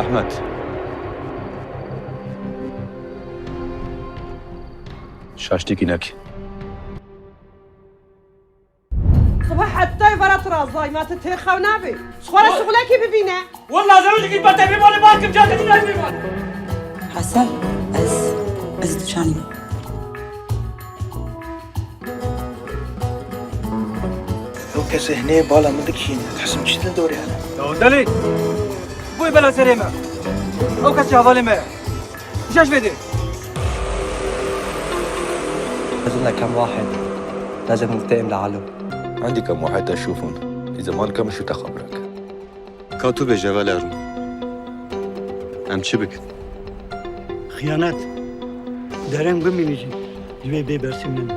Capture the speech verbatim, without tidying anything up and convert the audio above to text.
Ehmed. Şaştîkî nekî. Sibe heta êvara tu razayî, ma tu tê xew nabî. Ji xwe re şixulekî bibîne. Walla zewicekî bi tevî malê bar kim, careke din nayê malê. Hesen, ez, ez diçanî. Ew kesê hinê bala min dikişîne. Dixizim çi din dorê hene. Ya delî. Boy bela serê me. Ew kes ji hevalê me ye. Şaş vedê. لازم لنا كم واحد، لازم ننتقم لعلو. عندي كم واحد أشوفهم، إذا ما انكمشوا تخبرك. Ka tu bêje, Valero. Em çi bikin? Xiyanet. Dereng bimîne jî divê bê bersivînin.